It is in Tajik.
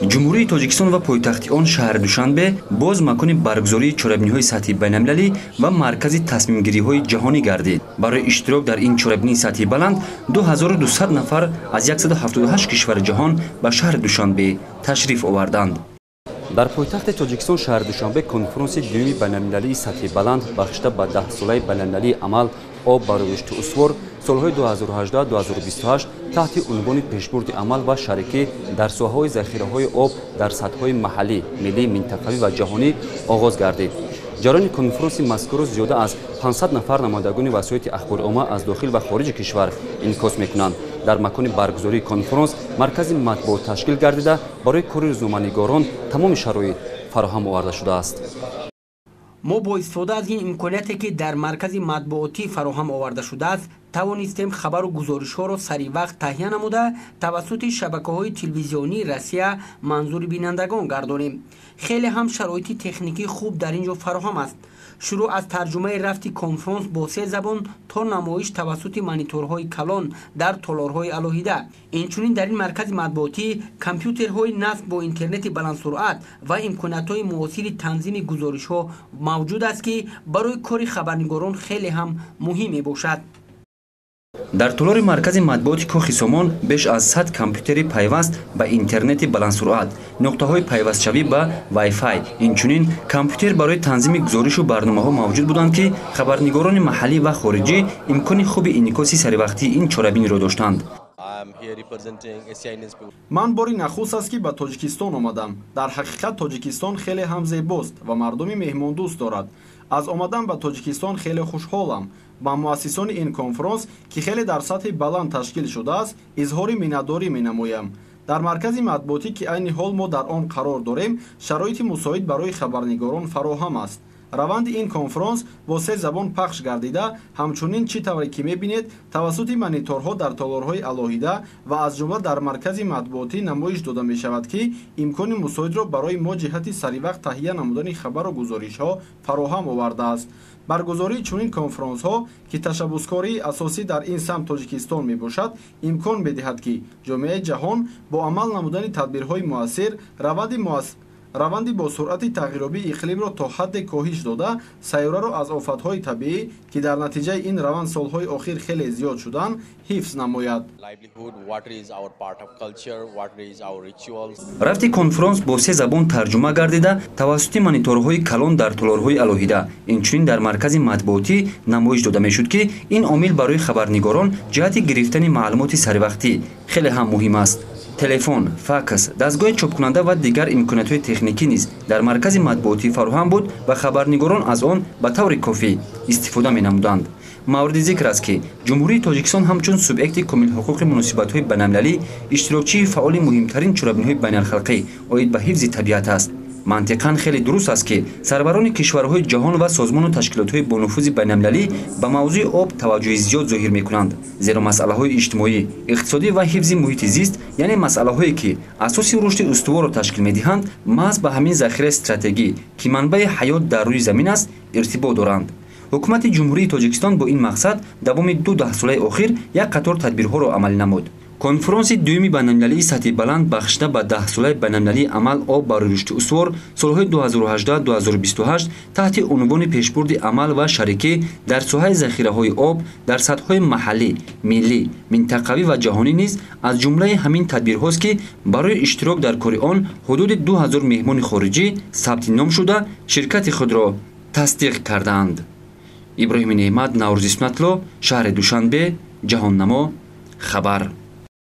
Ҷумҳурии Тоҷикистон ва пойтахти он шаҳри Душанбе боз макони баргузории чорабиниҳои сатҳи байналмилалӣ ва маркази тасмимгириҳои ҷаҳонӣ гардид. Барои иштирок дар ин чорабинии сатҳи баланд 2200 нафар аз 178 кишвари ҷаҳон ба шаҳри Душанбе ташриф оварданд. Дар пойтахти Тоҷикистон шаҳри Душанбе конфронси дуюми байналмилалии сатҳи баланд бахшида ба даҳсолаи байналмилалии амал об барои рушди устувор солҳои 2018-2028 таҳти унвони пешбурди амал ва шарикӣ дар соҳаҳои захираҳои об дар сатҳҳои маҳаллӣ, миллӣ, минтақавӣ ва ҷаҳонӣ оғоз гардид. Ҷараёни конфронси мазкурро зиёда аз 500 нафар намояндагони васоити ахбори омма аз дохил ва хориҷи кишвар инъикос мекунанд. Дар макони баргузории конфронс маркази матбуот ташкил гардида, барои кори рӯзноманигорон тамоми шароит фароҳам оварда шудааст. Мо бо истифода аз ин имконияте, ки дар маркази матбуотӣ фароҳам оварда шудааст, тавонистем хабару гузоришҳоро сари вақт таҳия намуда, тавассути шабакаҳои телевизионии Россия манзури бинандагон гардонем. Хеле ҳам шароити техникӣ хуб дар ин ҷо фароҳам аст, шурӯъ аз тарҷумаи рафти конфронс бо се забон то намоиш тавассути мониторҳои калон дар толорҳои алоҳида. Инчунин дар ин маркази матбуотӣ компютерҳои насб бо интернети баландсуръат ва имкониятҳои муосири танзими гузоришҳо мавҷуд аст, ки барои кори хабарнигорон хеле ҳам муҳим мебошад. Дар толори маркази матбуоти Кохи Сомон беш аз 100 компютери пайваст ба интернети баландсуръат, нуқтаҳои пайвастшавӣ ба вай-фай, инчунин компютер барои танзими гузоришу барномаҳо мавҷуд буданд, ки хабарнигорони маҳаллӣ ва хориҷӣ имкони хуби инъикоси саривақтии ин чорабиниро доштанд. Ман бори нахуст аст, ки ба Тоҷикистон омадам. Дар ҳақиқат, Тоҷикистон хеле ҳам зебост ва мардуми меҳмондӯст дорад. Аз омадан ба Тоҷикистон хеле хушҳолам. Ба муассисони ин конфронс, ки хеле дар сатҳи баланд ташкил шудааст, изҳори миннатдорӣ менамоям. Дар маркази матбуотӣ, ки айни ҳол мо дар он қарор дорем, шароити мусоид барои хабарнигорон фароҳам аст. Раванди ин конфронс бо се забон пахш гардида, ҳамчунин, чӣ тавре ки мебинед, тавассути мониторҳо дар толорҳои алоҳида ва аз ҷумла дар маркази матбуотӣ намоиш дода мешавад, ки имкони мусоидро барои мо ҷиҳати саривақт таҳия намудани хабару гузоришҳо фароҳам овардааст. Баргузории чунин конфронсҳо, ки ташаббускории асосӣ дар ин самт Тоҷикистон мебошад, имкон медиҳад, ки ҷомеаи ҷаҳон бо амал намудани тадбирҳои муассир раванди бо суръати тағйирёбии иқлимро то ҳадде коҳиш дода, сайёраро аз офатҳои табиӣ, ки дар натиҷаи ин раванд солҳои охир хеле зиёд шуданд, ҳифз намояд. Рафти конфронс бо се забон тарҷума гардида, тавассути мониторҳои калон дар толорҳои алоҳида, инчунин дар маркази матбуотӣ намоиш дода мешуд, ки ин омил барои хабарнигорон ҷиҳати гирифтани маълумоти саривақтӣ хеле ҳам муҳим аст. Телефон, факс, дастгоҳи чопкунанда ва дигар имкониятҳои техникӣ низ дар маркази матбуотӣ фароҳам буд ва хабарнигорон аз он ба таври кофӣ истифода менамуданд. Мавриди зикр аст, ки Ҷумҳурии Тоҷикистон ҳамчун субъекти комилҳуқуқи муносибатҳои байналмилалӣ иштирокчии фаъоли муҳимтарин чорабиниҳои байналхалқӣ оид ба ҳифзи табиат аст. Мантиқан хеле дуруст аст, ки сарварони кишварҳои ҷаҳон ва созмону ташкилотҳои бонуфузи байналмилалӣ ба мавзӯи об таваҷҷӯҳи зиёд зоҳир мекунанд, зеро масъалаҳои иҷтимоӣ, иқтисодӣ ва ҳифзи муҳити зист, яъне масъалаҳое, ки асоси рушди устуворро ташкил медиҳанд, маҳз ба ҳамин захираи стратегӣ, ки манбаи ҳаёт дар рӯи замин аст, иртибот доранд. Ҳукумати Ҷумҳурии Тоҷикистон бо ин мақсад давоми ду даҳсолаи охир як қатор тадбирҳоро амалӣ намуд. Конфронси дуюми байналмилалии сатҳи баланд бахшида ба даҳсолаи байналмилалии амал об барои рушди устувор солҳои 2018-2028 таҳти унвони пешбурди амал ва шарикӣ дар соҳаи захираҳои об дар сатҳҳои маҳаллӣ, миллӣ, минтақавӣ ва ҷаҳонӣ низ аз ҷумлаи ҳамин тадбирҳост, ки барои иштирок дар кори он ҳудуди 2000 меҳмони хориҷӣ сабти ном шуда, ширкати худро тасдиқ кардаанд. Иброҳими Неъмат, Наврӯз Исматло, шаҳри Душанбе, Ҷаҳоннамо, хабар.